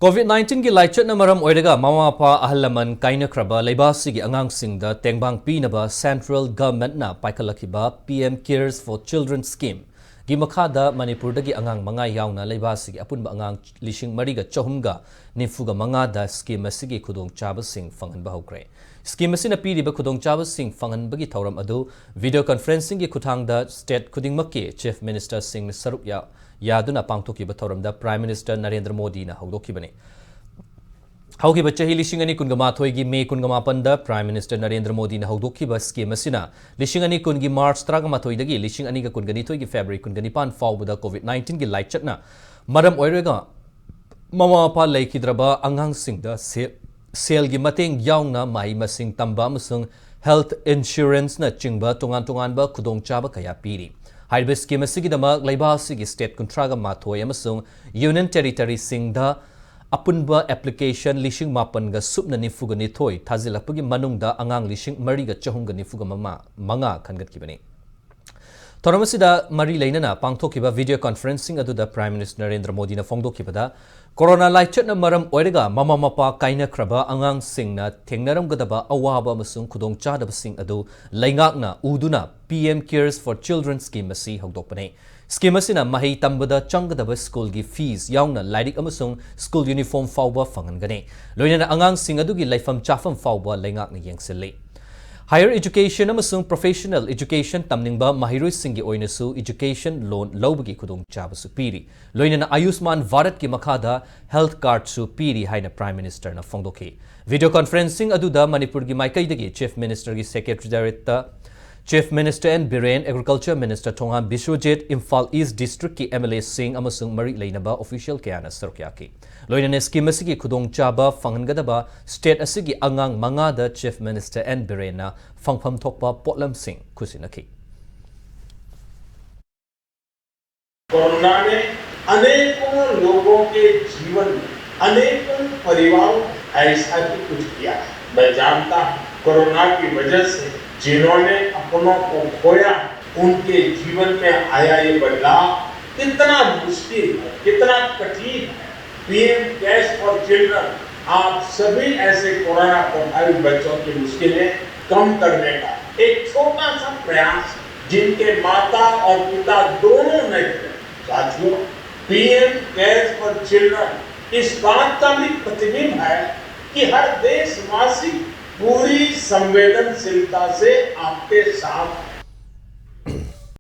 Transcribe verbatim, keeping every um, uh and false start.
COVID nineteenꯒꯤ ꯂꯥꯏꯆꯠꯅ ꯃꯔꯝ ꯑꯣꯏꯔꯒ ꯃꯃꯥ ꯃꯄꯥ ꯑꯍꯜ ꯂꯃꯟ ꯀꯥꯏꯅꯈ꯭ꯔꯕ ꯂꯩꯕꯥꯛ ꯑꯁꯤꯒꯤ ꯑꯉꯥꯡꯁꯤꯡꯗ ꯇꯦꯡꯕꯥꯡ ꯄꯤꯅꯕ central governmentꯅ ꯄꯥꯏꯈꯠꯂꯛꯈꯤꯕ P M Cares for Children Scheme ꯒꯤ ꯃꯈꯥꯗ ꯃꯅꯤꯄꯨꯔꯗꯒꯤ ꯑꯉꯥꯡ ꯃꯉꯥ ꯌꯥꯎꯅ ꯂꯩꯕꯥꯛ ꯑꯁꯤꯒꯤ ꯑꯄꯨꯟꯕ ꯑꯉꯥꯡ ꯂꯤꯁꯤꯡ ꯃꯔꯤꯒ ꯆꯍꯨꯝꯒ ꯅꯤꯐꯨꯒ ꯃꯉꯥꯗ scheme ꯑꯁꯤꯒꯤ ꯈꯨꯗꯣꯡꯆꯥꯕꯁꯤꯡ ꯐꯪꯍꯟꯕ ꯍꯧꯈ꯭ꯔꯦ꯫ Scheme ꯑꯁꯤꯅ ꯄꯤꯔꯤꯕ ꯈꯨꯗꯣꯡꯆꯥꯕꯁꯤꯡ ꯐꯪꯍꯟꯕꯒꯤ ꯊꯧꯔꯝ ꯑꯗꯨ video conferencingꯒꯤ ꯈꯨꯠꯊꯥꯡꯗ state ꯈꯨꯗꯤꯡꯃꯛꯀꯤ chief ministerꯁꯤꯡꯅ ꯁꯔꯨꯛ ꯌꯥ-, ꯌꯥꯗꯨꯅ ꯄꯥꯡꯊꯣꯛꯈꯤꯕ ꯊꯧꯔꯝꯗ Prime Minister ꯅꯔꯦꯟꯗ꯭ꯔ ꯃꯣꯗꯤꯅ ꯍꯧꯗꯣꯛꯈꯤꯕꯅꯤ꯫ ꯍꯧꯈꯤꯕ ꯆꯍꯤ ꯂꯤꯁꯤꯡ ꯑꯅꯤ ꯀꯨꯟꯒ ꯃꯥꯊꯣꯏꯒꯤ May ꯀꯨꯟꯒ ꯃꯥꯄꯟꯗ Prime Minister ꯅꯔꯦꯟꯗ꯭ꯔ ꯃꯣꯗꯤꯅ ꯍꯧꯗꯣꯛꯈꯤꯕ scheme ꯑꯁꯤꯅ ꯂꯤꯁꯤꯡ ꯑꯅꯤ ꯀꯨꯟꯒꯤ March ꯇꯔꯥꯃꯥꯊꯣꯏꯗꯒꯤ ꯂꯤꯁꯤꯡ ꯑꯅꯤꯒ ꯀꯨꯟꯒꯅꯤꯊꯣꯏꯒꯤ February ꯀꯨꯟꯒ ꯅꯤꯄꯥꯟ ꯐꯥꯎꯕꯗ COVID nineteenꯒꯤ ꯂꯥꯏꯆꯠꯅ ꯃꯔꯝ ꯑꯣꯏꯔꯒ ꯃꯃꯥ ꯃꯄꯥ ꯂꯩꯈꯤꯗ꯭ꯔꯕ ꯑꯉꯥꯡꯁꯤꯡꯗ ꯁꯦ-, ꯁꯦꯜꯒꯤ ꯃꯇꯦꯡ ꯌꯥꯎꯅ ꯃꯍꯩ ꯃꯁꯤꯡ ꯇꯝꯕ ꯑꯃꯁꯨꯡ health insuranceꯅꯆꯤꯡꯕ ꯇꯣꯉꯥꯟ ꯇꯣꯉꯥꯟꯕ ꯈꯨꯗꯣꯡꯆꯥꯕ ꯀꯌꯥ ꯄꯤꯔꯤ꯫ ꯍꯥꯏꯔꯤꯕ scheme ꯑꯁꯤꯒꯤꯗꯃꯛ ꯂꯩꯕꯥꯛ ꯑꯁꯤꯒꯤ state ꯀꯨꯟꯊ꯭ꯔꯥꯒ ꯃꯥꯊꯣꯏ ꯑꯃꯁꯨꯡ union territoryꯁꯤꯡꯗ ꯑꯄꯨꯟꯕ application ꯂꯤꯁꯤꯡ ꯃꯥꯄꯟꯒ ꯁꯨꯞꯅ ꯅꯤꯐꯨꯒ ꯅꯤꯊꯣꯏ ꯊꯥꯖꯤꯜꯂꯛꯄꯒꯤ ꯃꯅꯨꯡꯗ ꯑꯉꯥꯡ ꯂꯤꯁꯤꯡ ꯃꯔꯤꯒ ꯆꯍꯨꯝꯒ ꯅꯤꯐꯨꯒ ꯃꯉꯥ, ꯃꯉꯥ ꯈꯟꯒꯠꯈꯤꯕꯅꯤ꯫ ꯊꯧꯔꯝ ꯑꯁꯤꯗ ꯃꯔꯤ ꯂꯩꯅꯅ ꯄꯥꯡꯊꯣꯛꯈꯤꯕ video conferencing ꯑꯗꯨꯗ Prime Minister ꯅꯔꯦꯟꯗ꯭ꯔ ꯃꯣꯗꯤꯅ ꯐꯣꯡꯗꯣꯛꯈꯤꯕꯗ, ꯀꯣꯔꯣꯅꯥ ꯂꯥꯏꯆꯠꯅ ꯃꯔꯝ ꯑꯣꯏꯔꯒ ꯃꯃꯥ ꯃꯄꯥ ꯀꯥꯏꯅꯈ꯭ꯔꯕ ꯑꯉꯥꯡꯁꯤꯡꯅ ꯊꯦꯡꯅꯔꯝꯒꯗꯕ ꯑꯋꯥꯕ ꯑꯃꯁꯨꯡ ꯈꯨꯗꯣꯡꯆꯥꯗꯕꯁꯤꯡ ꯑꯗꯨ ꯂꯩꯉꯥꯛꯅ ꯎꯗꯨꯅ P M Cares for Children scheme ꯑꯁꯤ ꯍꯧꯗꯣꯛꯄꯅꯤ꯫ Scheme ꯑꯁꯤꯅ ꯃꯍꯩ ꯇꯝꯕꯗ ꯆꯪꯒꯗꯕ ꯁ꯭ꯀꯨꯜꯒꯤ fees ꯌꯥꯎꯅ ꯂꯥꯏꯔꯤꯛ ꯑꯃꯁꯨꯡ ꯁ꯭ꯀꯨꯜ uniform ꯐꯥꯎꯕ ꯐꯪꯍꯟꯒꯅꯤ꯫ ꯂꯣꯏꯅꯅ ꯑꯉꯥꯡꯁꯤꯡ ꯑꯗꯨꯒꯤ ꯂꯩꯐꯝ ꯆꯥꯐꯝ ꯐꯥꯎꯕ ꯂꯩꯉꯥꯛꯅ ꯌꯦꯡꯁꯤꯜꯂꯤ꯫ Higher education ꯑꯃꯁꯨꯡ professional education ꯇꯝꯅꯤꯡꯕ ꯃꯍꯩꯔꯣꯏꯁꯤꯡꯒꯤ ꯑꯣꯏꯅꯁꯨ education loan ꯂꯧꯕꯒꯤ ꯈꯨꯗꯣꯡꯆꯥꯕꯁꯨ ꯄꯤꯔꯤ꯫ ꯂꯣꯏꯅꯅ ꯑꯌꯨꯁꯃꯥꯟ ꯚꯥꯔꯠꯀꯤ ꯃꯈꯥꯗ health cardꯁꯨ ꯄꯤꯔꯤ ꯍꯥꯏꯅ Prime Ministerꯅ ꯐꯣꯡꯗꯣꯛꯈꯤ꯫ Video conferencing ꯑꯗꯨꯗ ꯃꯅꯤꯄꯨꯔꯒꯤ ꯃꯥꯏꯀꯩꯗꯒꯤ Chief Ministerꯒꯤ Secretariatꯇ Chief Minister N Biren, Agriculture Minister ꯊꯣꯉꯥꯝ ꯕꯤꯁ꯭ꯋꯖꯤꯠ, ꯏꯝꯐꯥꯜ East Districtꯀꯤ MLAꯁꯤꯡ ꯑꯃꯁꯨꯡ ꯃꯔꯤ ꯂꯩꯅꯕ official ꯀꯌꯥꯅ ꯁꯔꯨꯛ ꯌꯥꯈꯤ꯫ ꯂꯣꯏꯅꯅ scheme ꯑꯁꯤꯒꯤ ꯈꯨꯗꯣꯡꯆꯥꯕ ꯐꯪꯍꯟꯒꯗꯕ state ꯑꯁꯤꯒꯤ ꯑꯉꯥꯡ ꯃꯉꯥꯗ Chief Minister N ꯕꯤꯔꯦꯟꯅ ꯐꯪꯐꯝ ꯊꯣꯛꯄ ꯄꯣꯠꯂꯝꯁꯤꯡ ꯈꯨꯠꯁꯤꯟꯅꯈꯤ꯫ कोरोना ने अनेकों लोगों के जीवन में, अनेकों परिवारों में ऐसा ही कुछ किया है। मैं जानता हूं, कोरोना की वजह से जिन्होंने अपनों को खोया, उनके जीवन में आया ये बदलाव कितना मुश्किल है, कितना कठिन है। पीएम केयर्स फॉर चिल्ड्रन आप सभी ऐसे कोरोना प्रभावित बच्चों की मुश्किलें कम करने का एक छोटा सा प्रयास, जिनके माता और पिता दोनों नहीं हैं। साथियों, पीएम केयर्स फॉर चिल्ड्रन इस बात का भी प्रतिबिंब है कि हर देशवासी पूरी संवेदनशीलता से आपके साथ है।